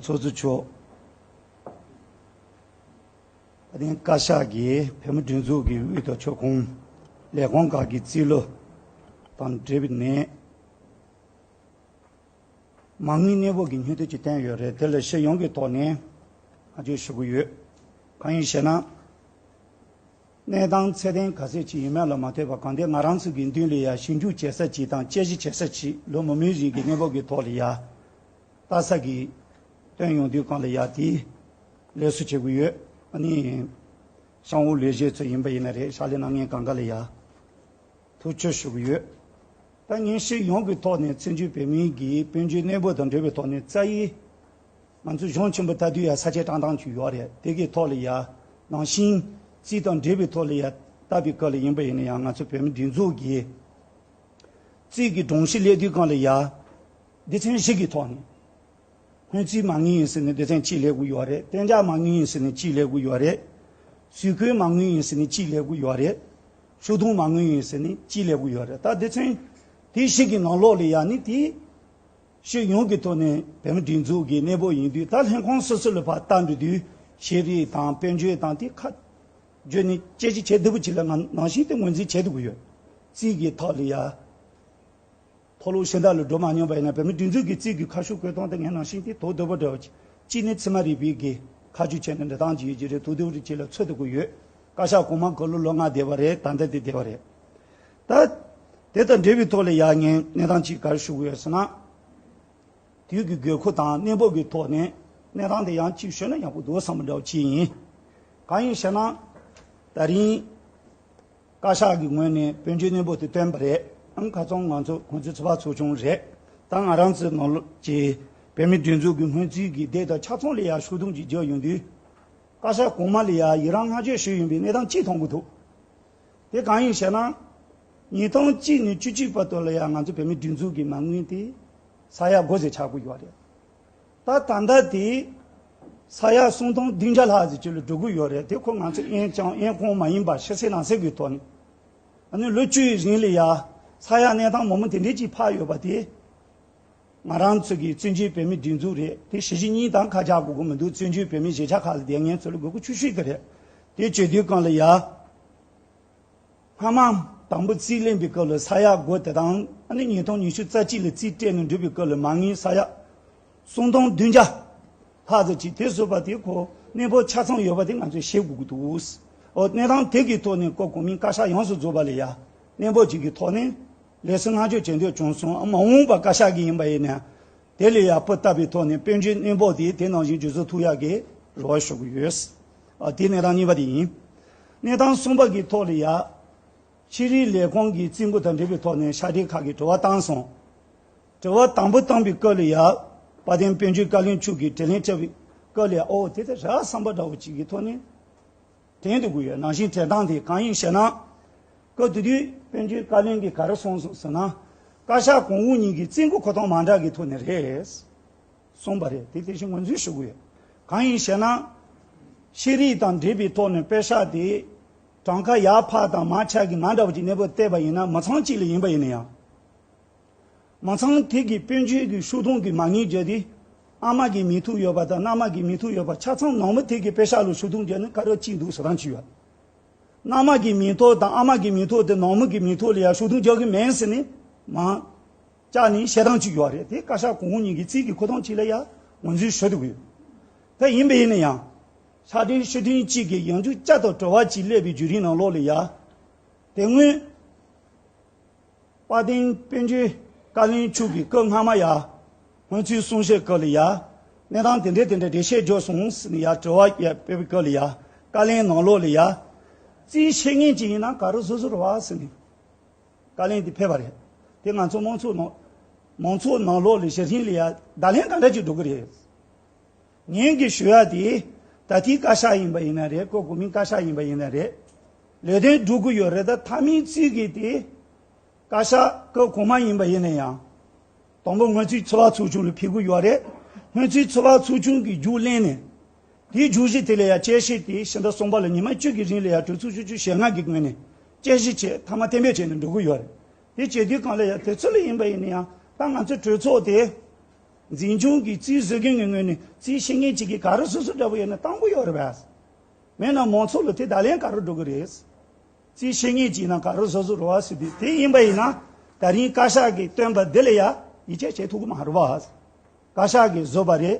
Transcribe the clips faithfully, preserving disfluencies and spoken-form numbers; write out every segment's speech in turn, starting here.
ཚོགས་གཙོ་མཆོག་དེ་རིང་བཀའ་ཤག་གིས་བོད་མི་སྒྲིག་འཛུགས་ཀྱི་དབུས་དང་ཆོལ་ཁོངས་ལས་ཁུངས་ཁག་གི་རྩིས་ལོ་དང་འབྲེལ་ནས་མ་དངུལ་གནས་སྤོ་གི་སྙན་ཐོ་ཅིག་བཏོན་ཡོད་རེད། དེ་ལ་སྤྱི་ཡོངས་ཀྱི་ཐོག་ནས་བསྔགས་བརྗོད་ཞུ་གི་ཡོད། གང་ཡིན་ཞེ་ན། གནས་སྟངས་ཚད་ལྡན་ག་ཚད་ཅིག་ཡིན་མིན་ལ་མ་ལྟོས་པར་གང་ལྟར་ང་རང་ཚོ་གི་མདུན་ལ་ཡ་ཞིབ་འཇུག་བྱེད་ས་ཅིག་དང་དཔྱད་ཞིབ་བྱེད་ས་ཅིག་ལོ་མང་པོའི་རིང་གི་གནས་བབ་ཀྱི་ཐོག་ལ་ཡ་ལྟ་ས་གི་བཏོན་ཡོང་དུས་གང་ལ་ཡ་དེ་ལས་སུ་བྱེད་དགོས་ཡོད། ཨ་ནི་གཤམ་འོག་ལས་བྱེད་ཚོ་ཡིན་པ་ཡིན་ན་རེད། ཕྱག་ལས་གནང་མཁན་གང་ག་ལ་ཡ་ཐུགས་རྗེ་ཆེ་ཞུ་གི་ཡོད། ད་ངས་སྤྱི་ཡོངས་ཀྱི་ཐོག་ནས་བཙན་བྱོལ་བོད་མིའི་གི་དཔལ་འབྱོར་གནས་བབ་དང་འབྲེལ་བའི་ཐོག་ནས་རྩ་བའི་ང་ཚོ་གཞུང་ཆེན་པོ་ལྟ་དུས་ཡ་ས་ཆ་བཀྲག་མདངས་ཅིག་ཡོད་རེད། དེ་གི་ཐོག་ལ་ཡ་ནང་བཞིན་རྩིས་དང་འབྲེལ་བའི་ཐོག་ལ་ཡ་ལྟ་བའི་སྐབས་ལ་ཡིན་པ་ཡིན་ན་ཡང་ང་ཚོ་བོད་མི་སྒྲིག་འཛུགས་ཀྱི་རྩིས་ཀྱི་སྒྲོམ་གཞི་སླེབས་དུས་གང་ལ་ཡ་སྡེ་ཚན་བཞི་གི་ཐོག་ནས་སྔོན་རྩིས་མ་དངུལ་ཡིན་ཟེར་ནས་སྡེ་ཚན་གཅིག་སླེབས་ཀྱི་ཡོད་རེད། གཏན་འཇགས་མ་དངུལ་ཡིན་ཟེར་ནས་གཅིག་སླེབས་ཀྱི་ཡོད་རེད། ཟུར་བཀོལ་མ་དངུལ་ཡིན་ཟེར་ནས་གཅིག་སླེབས་ཀྱི་ཡོད་རེད། ཕྱོགས་བསྡོམས་མ་དངུལ་ཡིན་ཟེར་ནས་གཅིག་སླེབས་ཀྱི་ཡོད་རེད། ད་སྡེ་ཚན་དེ་བཞི་གི་ནང་ལོགས་ལ་ཡ་ནི་དེ་སྤྱི་ཡོངས་ཀྱི་ཐོག་ནས་བོད་མི་སྒྲིག་འཛུགས་ཀྱི་གནས་བབ་ཡིན་དུས། ད་ལྷན་ཁང་སོ་སོ་ལ་ཕར་ལྟ་འགྲོ་དུས་ཤེས་རིག་དང་དཔལ་འབྱོར་དང་དེ་ཁ་བརྗོད་ནས་དཔྱད་ཞིབ་བྱེད་བདེ་པོ་ཅིག་ལ་ང་ནང་བཞིན་དེ་ངོས་འཛིན་བྱེད་ཐུབ་ཀྱི་ཡོད། རྩིས་ཀྱི་ཐོག་ལ་ཡ་མཐོ་སློབ་གཞན་དག་ལ་འགྲོ་མ་མྱོང་བ་ཡིན་ན་བོད་མི་སྒྲིག་འཛུགས་ཀྱི་རྩིས་ཀྱི་ཁ་ཤུགས་བཀོད་སྟངས་དེ་ངས་ནང་བཞིན་དེ་དོ་བདེ་པོ་འདྲ་བ་ཅིག་གཅིག་ནི་ཚད་མ་རིག་པའི་གི་ཁ་ཕྱོགས་བྱས་ནས་འགྲོ་སྟངས་ཅིག་ཡོད་ཀྱི་རེད། དོ་བདེ་པོ་ཅིག་ལ་ཚོད་ཐུབ་ཀྱི་ཡོད། བཀའ་ཤག་གོང་མ་གི་ལོ་ལོ་ལྔ་བསྡད་པ་རེད། ད་ལྟ་དེ་བསྡད་པ་རེད། ད་དེ་དང་འབྲེལ་བའི་ཐོག་ལ་ཡ་ངས་གནས་སྟངས་ཅིག་ག་རེ་ཞུ་དགོས་ཡོད་ཟེར་ན། དུས་ཀྱི་དགོས་མཁོ་དང་གནས་བབ་ཀྱི་ཐོག་ནས་གནས་སྟངས་དེ་ཡང་གཅིག་ཞུས་ན་ཡག་པོ་འདུག་བསམ་པ་འདྲ་བོ་ཅིག་ཡིན། གང་ཡིན་ཞེ་ན། ད་རིང་བཀའ་ཤག་གི་ངོས་ནས་དཔལ་འབྱོར་གནས་བབ་དེ་བཏོན་པ་རེད། ཨང་ཁ་ཚང་ང་ཚོ་གོང་ཚོད་ཚོགས་པ་ཚོགས་ཆུང་རེད། ད་ང་རང་ཚོའི་ནང་ལོགས་ཀྱི་བོད་མི་སྒྲིག་འཛུགས་ཀྱི་སྔོན་རྩིས་ཀྱི་སྡེ་དང་ཆ་ཚང་ལ་ཡ་ཤོག་ཐུང་ཅིག་བརྒྱབ་ཡོང་དུས། བཀའ་ཤག་གོང་མ་ལ་ཡ་ཡི་རང་བསྔགས་བརྗོད་ཞུས་ཡོང་བའི་གནས་སྟངས་གཅིག་མཐོང་གི་འདུག་དེ་གང་ཡིན་ཞེ་ན། ཉིས་སྟོང་གཅིག་ནས་བཅུ་གཅིག་བར་དུ་ལ་ཡ་ང་ཚོ་བོད་མི་སྒྲིག་འཛུགས་ཀྱི་མ་དངུལ་དེ་ས་ཡ་དགུ་ཙམ་ཆགས་ཀྱི་ཡོད་རེད། ད་ད་ལྟ་དེ་ས་ཡ་སུམ་སྟོང་བདུན་བརྒྱ་ལྷག་ཙམ་ཅིག་ལ་འགྲོ་གི་ཡོད་རེད། དེ་ཁོ་ང་ཚོ་དབྱིན་ཅང་དབྱིན་ཁོངས་མ་ཡིན་པ་ཕྱི་གསལ་ནང་གསལ་གྱི་ཐོག་ནས། ཨ་ནི་ལོ་བཅུའི་རིང་ལ་ཡ་ས་ཡ་གནས་སྟངས་མང་པོ་དེ་འདྲས་ཅིག་ཕར་ཡོད་པ་དེ། ང་རང་ཚོ་གི་བཙན་བྱོལ་བོད་མི་སྒྲིག་འཛུགས་རེད། དེ་གཞིས་བྱེས་གཉིས་དང་ཁ་རྒྱག་དགོས་ཀྱི་མི་འདུག་བཙན་བྱོལ་བོད་མི་གཞིས་ཆགས་ཁག་ལ་བསྡད་མཁན་ཚོ་ལ་དགོས་མཁོ་ཆེ་ཤོས་དེ་རེད། དེ་བྱེད་དུས་གང་ལ་ཡ། སྔ་མ་དང་པོ་རྩིས་ལེན་པའི་སྐབས་ལ་ས་ཡ་དགུ་དེ་དང་ཨ་ནི་ཉིས་སྟོང་ཉི་ཤུ་རྩ་གཅིག་ལ་རྩིས་སྤྲད་ནས་འགྲུབ་པའི་སྐབས་ལ་མ་དངུལ་ས་ཡ་སུམ་སྟོང་བདུན་བརྒྱ་ལྷག་ཙམ་ཅིག་དེ་བཟོས་པ་དེ་ཁོ་གནས་བབ་ཆ་ཚང་ཡོད་པ་དེ་ང་ཚོས་ཤེས་དགོས་ཀྱི་འདུག་འོ་གནས་སྟངས་དེ་གི་ཐོག་ནས་སྐབས་གོང་མའི་བཀའ་ཤག་ཡོངས་སུ་རྫོགས་པ་ལ་ཡ་གནས་བབ་ཅིག་གི་ཐོག་ནས། ལས་སུ་བསྔགས་བརྗོད་བྱེད་འདོད་བྱུང་སོང་། མ་འོངས་པ་བཀའ་ཤག་གི་ཡིན་པ་ཡིན་ན། དེ་ལས་ཡག་པོ་ལྟ་བའི་ཐོག་ནས་དཔལ་འབྱོར་གནས་བབ་དེ་དེ་ནང་བཞིན་བསྒྱུར་བཅོས་ཐུབ་ཡག་གི་རེ་བ་ཞུ་གི་ཡོད། ཨ་དེ་གནས་སྟངས་གཉིས་པ་དེ་ཡིན། གནས་སྟངས་གསུམ་པ་གི་ཐོག་ལ་ཡ། ཤེས་རིག་ལས་ཁུངས་ཀྱི་རྩིས་འགོ་དང་འབྲེལ་བའི་ཐོག་ནས་ཕྱག་སྦྲེལ་ཁག་གིས་དྲི་བ་བཏང་སོང་། དྲི་བ་དང་པོ་བཏང་བའི་སྐབས་ལ་ཡ། དཔལ་ལྡན་དཔལ་འབྱོར་བཀའ་བློན་མཆོག་གིས་དྲིས་ལན་བྱས་པའི་སྐབས་ལ་ཡ། ཨོ་དེ་ལྟར་རེད་བསམ་པ་འདྲ་བོ་ཅིག་གི་ཐོག་ནས། དྲན་དུ་དགོས་ཡོད། ནང་བཞིན་དྲན་སྟངས་དེ་གང་ཡིན་ཞེ་ན། སྐབས་དེ་དུས་དཔལ་འབྱོར་བཀའ་བློན་གྱིས་ག་རེ་གསུངས་སོང་ཟེར་ན། བཀའ་ཤག་གོང་འོག་གཉིས་ཀྱི་རྩིས་འགོ་མཁོ་གཏོང་མ་འདྲ་གི་ཐོག་ནས་རེད། གསུངས་པ་རེད། དེ་དེ་བཞིན་ངོས་འཛིན་ཞུ་དགོས་ཡོད། གང་ཡིན་ཞེ་ན། ཤེས་རིག་དང་འབྲེལ་བའི་ཐོག་ནས་པེ་ཤག་དེ། གྲངས་ཀ་ཡར་འཕར་དང་མར་ཆག་གི་མ་འདྲ་བ་ཅིག་གནས་བབ་བལྟས་པ་ཡིན་ན་མི་ཚང་གཅིག་ལ་ཡིན་པ་ཡིན་ན་ཡང་། མི་ཚང་དེ་གི་དཔལ་འབྱོར་གྱི་ཤོག་ཐུང་གི་མ་དངུལ་བརྒྱབ་སྟེ། ཨ་མ་གི་མིང་ཐོ་ཡོད་པ་དང་མནའ་མ་གི་མིང་ཐོ་ཡོད་པ་ཆ་ཚང་ནང་མི་དེ་གི་པེ་ཤག་ལ་ཤོག་ཐུང་བརྒྱབ་ནས་ག་རེ་གཅིག་འདུག་ཟེར་སྟངས་ཅིག་ཡོད། མནའ་མ་གི་མིང་ཐོ་དང་ཨ་མ་གི་མིང་ཐོ་དེ་ནང་མི་གི་མིང་ཐོ་ལ་ཡང་ཤོག་ཐུང་རྒྱག་གི་མིན་ཟེར་ནས་མང་བཅག་ནས་བཤད་སྟངས་ཅིག་ཡོད་རེད། དེ་བཀའ་ཤག་གོང་འོག་གཉིས་ཀྱི་རྩིས་ཀྱི་མཁོ་གཏོང་ཅིག་ལ་ཡང་ངོས་འཛིན་ཞུ་ཐུབ་ཀྱི་ཡོད། དེ་ཡིན་པ་ཡིན་ན་ཡང་། ཕྱག་སྦྲེལ་ཤོག་ཐུང་གཅིག་གིས་ཡང་འཇུག་བཅུ་དང་དྲི་བ་གཅིག་སླེབས་པའི་བརྒྱུད་རིམ་ནང་ལོགས་ལ་ཡང་། དེ་སྔོན། དཔལ་ལྡན་དཔལ་འབྱོར་བཀའ་བློན་མཆོག་གིས་སྐབས་སྔ་མ་ཡ། སྔོན་ཚུད་གསུང་བཤད་སྐབས་ལ་ཡ། གནས་སྟངས་དེ་འདྲས་དེ་འདྲས་འགྲེལ་བཤད་བརྗོད་སོང་ཟེར་ནས་ཡ་དྲི་བ་ཡ་སྤེལ་བའི་སྐབས་ལ་ཡ། བཀའ་བློན་ནང་ལོགས་ལ་ཡ། རྩིས་ཤེས་མཁན་ཅིག་ཡིན་ན་ག་རེ་བཟོ་བཟོ་རེད་བ་ཟེར་ནས། བཀའ་བློན་དེ་ཕེབས་པ་རེད། དེ་ང་ཚོ་མང་ཚོགས་ནང་། མང་ཚོགས་ནང་ལོགས་ལ་ཞེ་ཧྲིན་ལ་ཡ་བརྡ་ལན་ག་འདྲ་ཅིག་འགྲོ་གི་རེད། ངས་གི་ཞུ་ཡ་དེ། ད་ལྟའི་བཀའ་ཤག་ཡིན་པ་ཡིན་ན་རེད། སྐབས་གོང་མའི་བཀའ་ཤག་ཡིན་པ་ཡིན་ན་རེད། ལས་དོན་སྒྲུབ་གི་ཡོད་རེད། ད་མཐའ་མའི་རྩིས་ཀྱི་དེ། བཀའ་ཤག་སྐབས་གོང་མ་ཡིན་པ་ཡིན་ན་ཡང་། དང་པོ་སྔོན་རྩིས་ཚོགས་པ་ཚོགས་ཆུང་ལ་ཕུལ་གི་ཡོད་རེད། སྔོན་རྩིས་ཚོགས་པ་ཚོགས་ཆུང་གི་རྒྱུགས་ལེན་ནས། དེའི་རྒྱུགས་གཞི་དེ་ལ་ཡང་དཔྱད་ཞིབ་དེ་ཕྱི་ཟླ་གསུམ་པ་ལ་ཉི་མ་བཅུ་གི་རིང་ལ་ཡང་གྲོས་ཚོགས་བཅུ་བཅུ་ཞེ་ལྔ་གི་ངོས་ནས་དཔྱད་ཞིབ་བྱས་མཐའ་མ་གཏན་འབེབས་བྱས་ནས་འགྲོ་གི་ཡོད་རེད། དེ་བྱེད་དུས་གང་ལ་ཡང་དུས་ཚོད་ལ་ཡིན་པ་ཡིན་ན་ཡང་ད་ང་ཚོའི་གྲོས་ཚོགས་དེ། འཛིན་སྐྱོང་གི་རྩིས་བཟོ་མཁན་གྱི་ངོས་ནས་རྩིས་ཤེས་མཁན་གཅིག་གིས་ག་རེ་བཟོ་བཟོ་འདྲ་པོ་ཡོད་ན་བཏང་དགོས་ཡོད་རེད་པས། མེད་ན་མང་ཚོགས་ལ་དེ་བརྡ་ལན་ག་རེ་འགྲོ་གི་རེད། རྩིས་ཤེས་མཁན་གཅིག་ན་ག་རེ་བཟོ་བཟོ་རོགས་ཟེར་དུས་དེ་ཡིན་པ་ཡིན་ན། ད་རིང་བཀའ་ཤག་གིས་བཏོན་པ་འདི་ལ་ཡ་ཡིད་ཆེས་བྱེད་ཐུབ་ཀྱི་མ་རེད་པ། བཀའ་ཤག་གིས་བཟོས་པ་རེད།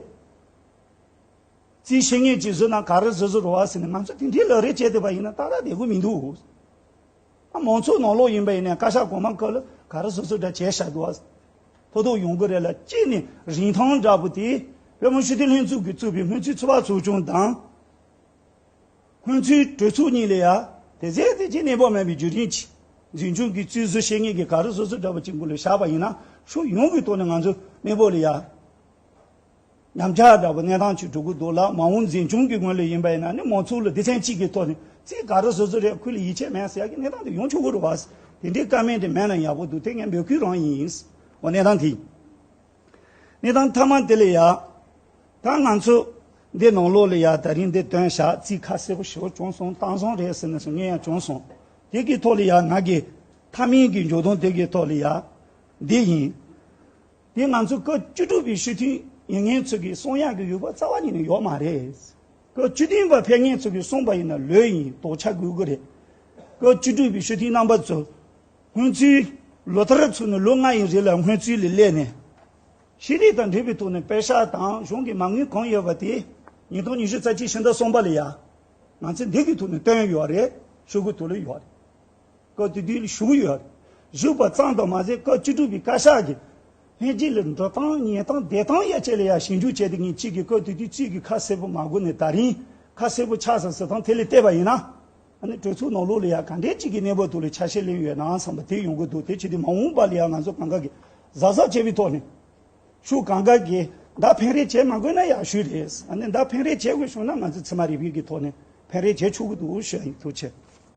རྩིས་ཤེས་མཁན་གཅིག་བཟོས་ན་ག་རེ་བཟོ་བཟོ་རོགས་ཟེར་ནས་ང་ཚོ་དེ་འདྲའི་ལག་རེས་བྱས་བསྡད་པ་ཡིན་ན་ཏག་ཏག་བསྡད་དགོས་མི་འདུག། ཨ། མང་ཚོགས་ནང་ལོགས་ཡིན་པ་ཡིན་ན་བཀའ་ཤག་གོང་མ་སྐབས་ལ་ག་རེ་བཟོ་བཟོ་འདྲ་བྱས་བཞག་འདུག་ཨ། ཐོག་ཐོག་ཡོང་གི་རེད་ལ། གཅིག་ནས་རིན་ཐང་འདྲ་པོ་དེ་བོད་མི་སྤྱི་འཐུས་ལྷན་ཚོགས་ཀྱིས་བཙུགས་པའི་སྔོན་རྩིས་ཚོགས་པ་ཚོགས་ཆུང་དང་། སྔོན་རྩིས་གྲོས་ཚོགས་གཉིས་ལ་ཡ་དེ་ཟེར་དེ་ཅི་གནས་བབ་མེད་པའི་བརྒྱུད་རིམ་གྱིས་འཛིན་སྐྱོང་གི་རྩིས་བཟོ་བྱེད་མཁན་གྱི་ག་རེ་བཟོ་བཟོ་འདྲ་པོ་གཅིག་མགོ་ལ་བཞག་པ་ཡིན་ན་ཕྱོགས་ཡོངས་ཀྱི་ཐོག་ནས་ང་ཚོ་གནས་བབ་ལ་ཡ། ཉམས་ཆག་འདྲ་པོ་གནས་སྟངས་ཅིག་འགྲོ་གི་འདུག་ལ། མ་འོངས་འཛིན་སྐྱོང་གི་ངོས་ལ་ཡིན་པ་ཡིན་ན་ནི་མང་ཚོགས་ལ་སྡེ་ཚན་གཅིག་གི་ཐོག་ནས་རྩིས་ག་རེ་བཟོ་བཟོ་རེད། ཁུལ་ལ་ཡིད་ཆེས་མེད་ཟེར་ཡག་གི་གནས་སྟངས་དེ་ཡོང་ཆོག་གི་རེད་བ། དེ་འདྲའི་བཀའ་མོལ་དེ་མེད་ན་ཡག་པོ་འདུག། དེ་ངས་འབོད་སྐུལ་རང་ཡིན། འོ། གནས་སྟངས་དེ་ཡིན། གནས་སྟངས་མཐའ་མ་དེ་ལ་ཡ། ད་ང་ཚོ་འདི་ནང་ལོགས་ལ་ཡ་ད་རིང་འདི་བཏོན་བཞག། རྩིས་ཁ་གསལ་པོ་ཞེ་པོ་བྱུང་སོང་། སྟངས་བཟང་རེད་ཟེར་ནས་སུ་ངས་ཡང་བྱུང་སོང་། དེ་གི་ཐོག་ལ་ཡ་ང་གི་མཐའ་མའི་གི་འཇོག་སྟངས་དེ་གི་ཐོག་ལ་ཡ་འདི་ཡིན། དེ་ང་ཚོ་སྐབས་བཅུ་དྲུག་པའི་སྤྱི་འཐུས་ཡིན་མཁན་ཚོ་གིས་གསུང་ཡག་གི་ཡོད་པ་རྩ་བ་ཉིད་ནས་ཡོད་མ་རེད། སྐབས་བཅུ་བདུན་པ་ཕེབས་མཁན་ཚོ་གིས་གསུངས་པ་ཡིན་ན་ལོས་ཡིན། དོགས་ཆ་དགོས་ཀྱི་རེད། སྐབས་བཅུ་དྲུག་པའི་སྤྱི་འཐུས་རྣམ་པ་ཚོ་སྔོན་རྩིས་ལོ་ལྟར་ཚུགས་ནས་ལོ་ལྔ་ཡི་རིང་ལ་སྔོན་རྩིས་ལ་སླེབས་ནས། ཤེས་རིག་དང་འབྲེལ་བའི་ཐོག་ནས་པེ་ཤག་དང་གཞུང་གི་མ་དངུལ་གང་ཡོད་པ་དེ་ཉིས་སྟོང་ཉི་ཤུ་རྩ་གཅིག་ཕྱི་ཟླ་གསུམ་པ་ལ་ཡ་ང་ཚོས་འདི་གི་ཐོག་ནས་བཏོན་ཡོད་རེད། ཤོག་གུ་ཐོག་ལ་ཡོད་རེད། སྐབས་དེ་དུས་ལ་ཞུ་གི་ཡོད་རེད། ཞུས་པ་ཙམ་དུ་མ་ཟད་སྐབས་བཅུ་དྲུག་པའི་བཀའ་ཤག་གིས་ལྷན་རྒྱས་ལ་འགྲོ་སྟངས་ཉན་སྟངས་བསྡད་སྟངས་ཡ་ཆེད་ལ་ཡ་ཞིབ་འཇུག་བྱས་ཏེ་ངས་གཅིག་གིས་སྐབས་དེ་དུས་རྩིས་ཀྱི་ཁ་གསལ་པོ་མ་གོ་ནས་ད་རིང་ཁ་གསལ་པོ་ཆགས་སོང་ཟེར་སྟངས་དེ་ལ་བལྟས་པ་ཡིན་ན། ཨ་ནི་གྲོས་ཚོགས་ནང་ལོགས་ལ་ཡ་ག་འདྲའི་གཅིག་གི་གནས་བབ་ཐོག་ལ་ཆ་ཤས་ལེན་ཡོད་ན་བསམ་པ་དེ་ཡོང་གི་འདུག། དེ་བྱས་ཏེ་མ་འོངས་པ་ལ་ཡ་ང་ཚོ་གང་ག་གིས་གཟབ་གཟབ་བྱས་པའི་ཐོག་ནས། ཤུགས་གང་ག་གིས་ད་ཕན་རེས་བྱེད་མ་དགོས་ན་ཡག་ཤོས་རེད། ཨ་ནི་ད་ཕན་རེས་བྱེད་དགོས་བྱུང་ན་ང་ཚོ་ཚད་མ་རིག་པའི་གི་ཐོག་ནས་ཕན་རེས་བྱེད་ཆོག་གི་འདུག་ཞུ་ཡ་ཡིན། ཐུགས་རྗེ་ཆེ།